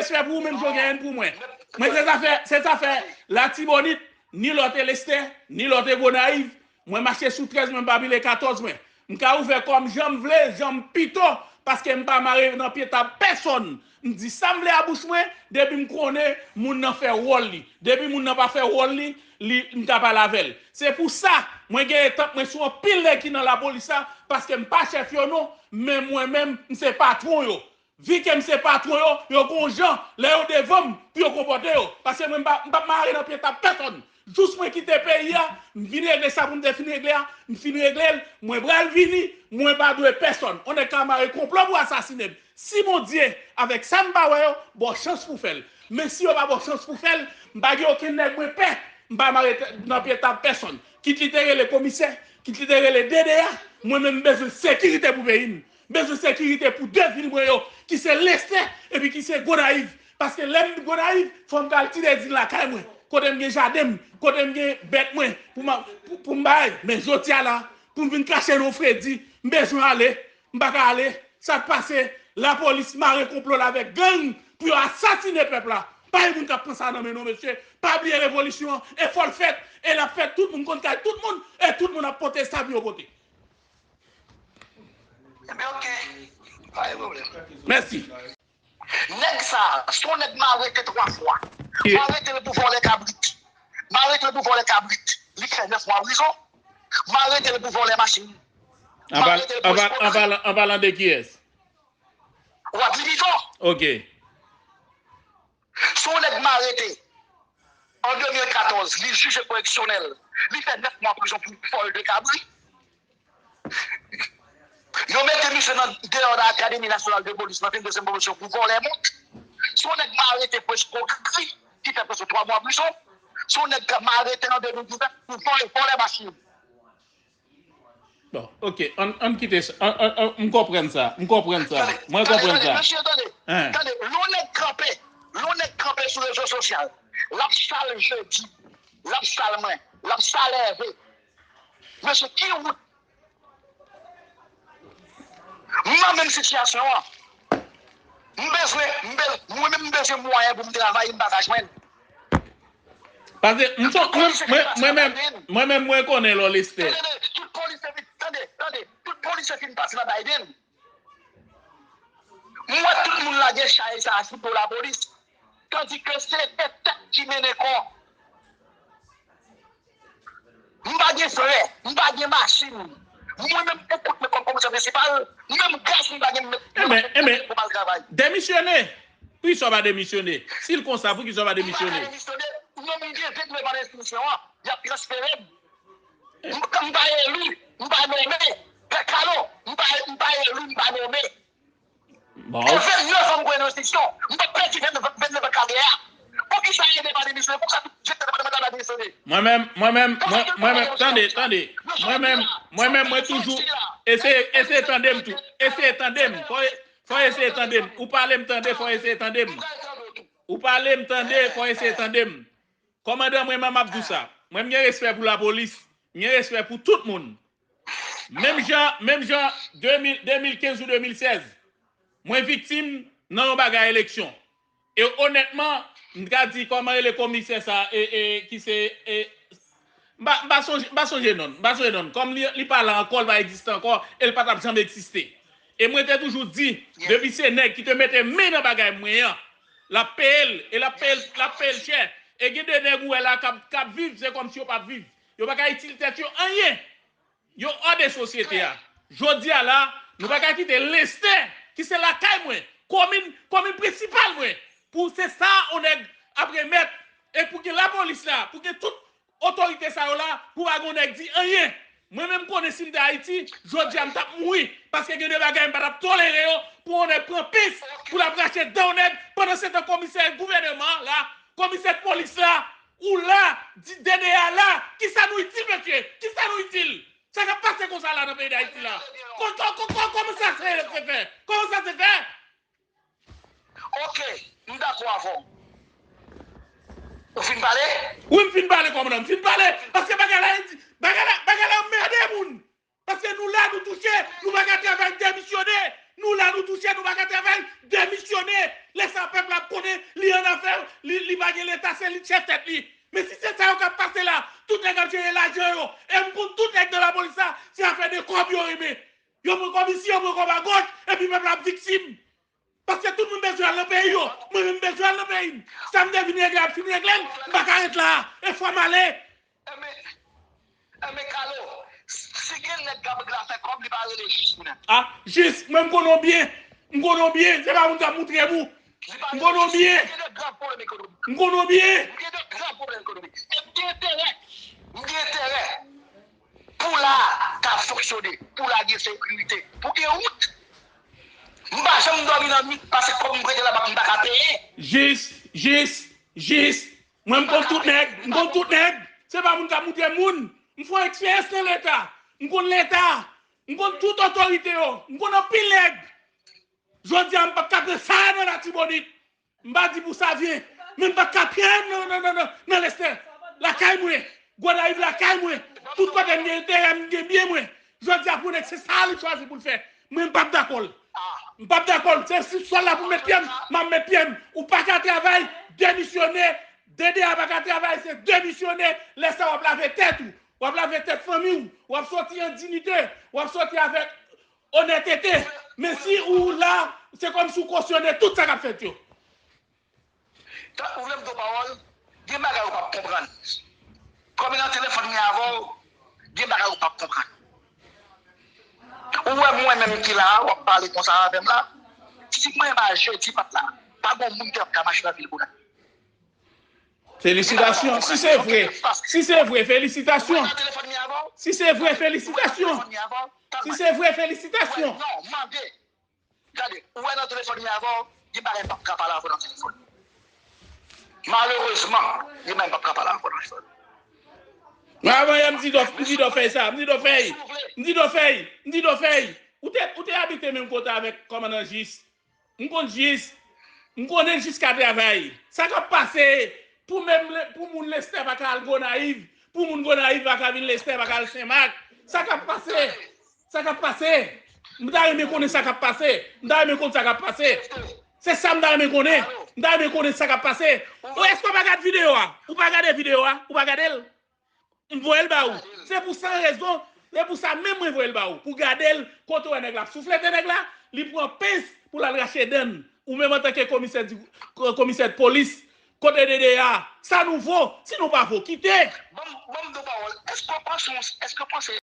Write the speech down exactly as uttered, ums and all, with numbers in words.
respè pou ou menm jan w genyen l pou mwen. Mwen se zafè, se zafè Latibonit, ni lòt Elestè, ni lòt Gonayiv. Mwen mache sou trèz mwen, m pa pile katòz mwen. M ka ouvè kò m jan m vle, jan m pito, paske m pa mare nan pye tab pèsonn. M di sa m vle a bouch mwen, depi m konnen moun nan fè wòl li. Depi moun nan pa fè wòl li, li m ka pale avè l. Se pou sa, mwen gen etanp mwen sou anpil nèg ki nan lapolis la, paske m pa chèf yo non, men mwen menm, m se patwon yo. Vi ke m se patwon yo, yo gon jan, lè yo devan m, pou yo konpòte yo. Paske mwen, m pa, m p ap mare nan pye tab pèsonn. Jous mwen kite peyi a, m fin regle sa pou m te fin regle a, m fin regle l, mwen pral vini, mwen pa dwe pèsonn. On nèg ka mare konplo pou asasinen m. Si Bondye, avèk sa m pa wè yo, ba w chans pou w fè l. Men si yo pa ba w chans pou w fè l, m pa gen okenn nèg mwen pè, m pa mare t-, nan pye tab pèsonn. Kit li te rele komisè, kit li te rele D D A, mwen menm m bezwen sekirite pou peyi m. M bezwen sekirite pou de vil mwen yo, ki se Lestè epi ki se Gonayiv. Paske lè m Gonayiv, fò m ka al tire din lakay mwen, kote m gen jaden m, kote m gen bèt mwen, pou m, pou, pou m bay. Men jodi a la, pou m vin krache nan fredi, m bezwen ale, m pa ka ale. Sa k pase, lapolis mare konplo l avèk gang pou yo asasinen pèp la. Pa gen moun k ap pran sa nan men non, mesye. Pa bliye revolisyon an, e fò l fèt, e l ap fèt, tout moun konn kay tout moun, e tout moun ap pote sa pou yo pote. Ebyen, oke. Pa gen pwoblèm. Mèsi. Nèg sa, se yon nèg m arete twa fwa. M arete l pou vòlè kabrit. M arete l pou vòlè kabrit. Li fè nèf mwa prizon. M arete l pou vòlè machin. M arete l pou eskwokri. An palan de kiyès? Rodrigue Vivant. Oke. Se yon nèg m arete an de mil katòz, li jije koreksyonèl. Li fè nèf mwa prizon pou vòl de kabri. Yo mete misye nan deyò nan Akademi Nasyonal de Polis, nan venndezyèm pwomosyon pou vòlè mont. Se yon nèg m arete pou eskwokri, ki fè prèske twa mwa prizon. Se yon nèg m arete an de mil diznèf pou vòlè, vòlè machin. Bon, oke, ann, ann kite sa. Ann, ann, ann, m konprann sa. M konprann sa. Mwen konprann sa. Mesye, tande. Tande, lè yon nèg kanpe, lè yon nèg kanpe sou rezo sosyal, l ap sal Jedi, l ap sal mwen, l ap sal Ève. Mesye, ki wout? M nan menm sitiyasyon an. M bezwen, m be-, mwen menm m bezwen mwayen pou m travay, m pa ka jwenn. Paske m fò, mwen, mwen, mwen menm, mwen menm, mwen konnen lò Lestè. Tande, tande, tout polisye fin, tande, tande, tout polisye fin pase nan Biden. M wè tout moun lage chay sa a sou do lapolis. Tandike se tèt ki mennen kò. M pa gen frè, m pa gen machin. Mwen menm, ekout mwen kòm komisè prensipal, menm gaz m pa gen, m met pou m al travay. Demisyone. Poukisa w pa demisyone? Si l konsa, poukisa w pa demisyone? M pa ka demisyone. Non, m gen vennde pa nan enstitisyon an. Y ap transfere m. M, m pa eli, m pa nonmen. Pè Kalo, m pa, m pa eli, m pa nonmen. Bon. E vennde an m pran nan enstitisyon. M pa pèdi vennde, vennde an kagè a. Poukisa ede pa demisyone? Poukisa tout direktè depatmantal pa demisyone? Mwen menm, mwen menm, mwen, mwen menm, tande, tande. Mwen menm, mwen menm, mwen toujou, eseye, eseye tande m tou. Eseye tande m. Fò, fò eseye tande m. Ou pale m tande, fò eseye tande m. Ou pale m tande, fò eseye tande m. Kòmandan mwen, m ap di w sa. Mwen, m gen respè pou lapolis. M gen respè pou tout moun. Menm jan, menm jan de mil, de mil kenz ou de mil sèz, mwen viktim nan yon bagay eleksyon. E onètman, m ka di, kòman rele komisè sa, e, e, ki se, e, m pa, m pa sonje, m pa sonje non l, m pa sonje non l. Kòm li, li pa la ankò, li pa egziste ankò, e li pa t ap janm egziste. E mwen te toujou di, depi se nèg ki te mete men nan bagay mwen an, l ap peye l, e l ap peye l, l ap peye l chè. E gen de nèg ou wè la k ap, k ap viv, se kòmsi yo p ap viv. Yo pa ka itil tèt yo anyen. Yo hors de sosyete a. Jodi a la, nou pa ka kite Lestè, ki se lakay mwen, komin, komin prensipal mwen, pou se sa yon nèg ap remèt, e pou gen lapolis la, pou gen tout otorite sa yo la, pou pa gen yon nèg di anyen. Mwen menm konnen si m te Ayiti, jodi a m t ap mouri, paske gen de bagay m pa t ap tolere yo, pou yon nèg pran pis, pou l ap rache dan yon nèg, pandan se tan komisè gouvèneman an la, komisè polis la, ou la, di D D A la, kisa nou itil, mesye? Kisa nou itil? Sa k ap pase konsa la nan peyi Dayiti la? Kò-, kò-, kò-, kò-, kòman sa se, se fè? Kòman sa se fè? Oke, m dakò avè w. Ou fin pale? Wi, m fin pale, kòmandan. M fin pale. Paske bagay la, bagay la, bagay la anmède moun. Paske nou la, nou touche, nou pa ka travay, demisyone. Nou la, nou touche, nou pa ka travay, demisyone. Lè sa pèp la ap konnen li annafè, li, li pa gen leta, se li k chèf tèt li. Men si se sa yo k ap pase la, tout nèg ap jere lajan yo. E m konn tout nèg nan lapolis la, se afè de kòb yo renmen. Yo pran kòb isi, yo pran kòb agoch, epi pèp la ap viktim. Paske tout moun bezwen al nan peyi yo. Mwen menm m bezwen al nan peyi m. Sa m te vin regle ap fin regle l, m pa ka ret la. E fò m ale. Enben, enben Kalo, si gen nèg k ap regle afè kòb, li pa rele Jis li menm. Ah, Jis, mwen m konnen w byen. M konnen w byen. Se pa moun k ap moutre m ou. M konnen w byen. M konnen w byen. M gen de gran pwoblèm ekonomik. E m gen enterè. M gen enterè pou la ka fonksyone, pou la gen sekirite, pou gen wout. M pa janm dòmi nan nwit paske kòb m prete labank m pa ka peye. Jis, Jis, Jis. Mwen m konn tout nèg, m konn tout nèg. Se pa moun k ap moutre moun. M fè yon eksperyans nan leta. M konn leta. M konn tout otorite yo. M konn anpil nèg. Jodi a m p ap ka pran sa nan Latibonit. M pa di pou Savyen, men m pa ka pran nan, nan, nan, nan, nan Lestè. Lakay mwen, Gonayiv lakay mwen. Tout kote m gen enterè, m gen byen mwen. Jodi a pou nèg se sa li chwazi pou l fè. Mwen m p ap dakò l. M p ap dakò l. Se si sòl la pou m met pye m, m ap met pye m. Ou pa ka travay, demisyone. D D A pa ka travay, se demisyone. Lè sa w ap lave tèt ou. W ap lave tèt fanmi w. W ap soti an diyite. W ap soti avèk onètete. Men si ou la, se kòmsi ou kosyone tout sa k ap fèt yo. Tan ou vle m di w pawòl, gen bagay ou p ap konprann. Kòm nan telefòn mwen avè w, gen bagay ou p ap konprann. Ou wè mwen menm ki la a, w ap pale konsa avè m la. Si mwen pa jedi pa t la, pa gen moun ki t ap ka mache nan vil Gonayiv. Felisitasyon. Si se vre, si se vre, felisitasyon. Si se vre, felisitasyon. Si se vre, felisitasyon. Gade, ou wè nan telefòn mwen avè w, gen bagay m p ap ka pale avè w nan telefòn. Malerezman, gen bagay m p ap ka pale avè w nan telefòn. Mwen avan yè, m di Dòf, m di Dòf fèy sa, m di Dòf fèy, m di Dòf fèy, m di Dòf fèy. Ou te, ou te abite menm kote avèk kòmandan Jis. M konn Jis. M konnen Jis ka travay. Sa k ap pase pou menm le, pou moun Lestè pa ka al Gonayiv, pou moun Gonayiv pa ka vin Lestè, pa ka al Senmak. Sa k ap pase? Sa k ap pase? M ta renmen konnen sa k ap pase. M ta renmen konn sa k ap pase. Se sa m ta renmen konnen. M ta renmen konnen sa k ap pase. Ou èske w pa gad videyo a? Ou pa gade videyo a? Ou pa gade l? M voye l ba ou. Se pou san rezon, se pou sa menm mwen voye l ba ou. Pou gade l, kote w wè nèg la ap souflete nèg la, li pran pens pou l al rache dan l. Ou menm antanke komisè di, komisè polis, kote D D A, sa nou vo, si nou pa vo, kite. Ban m, ban m de pawòl. Èske w panse, èske w panse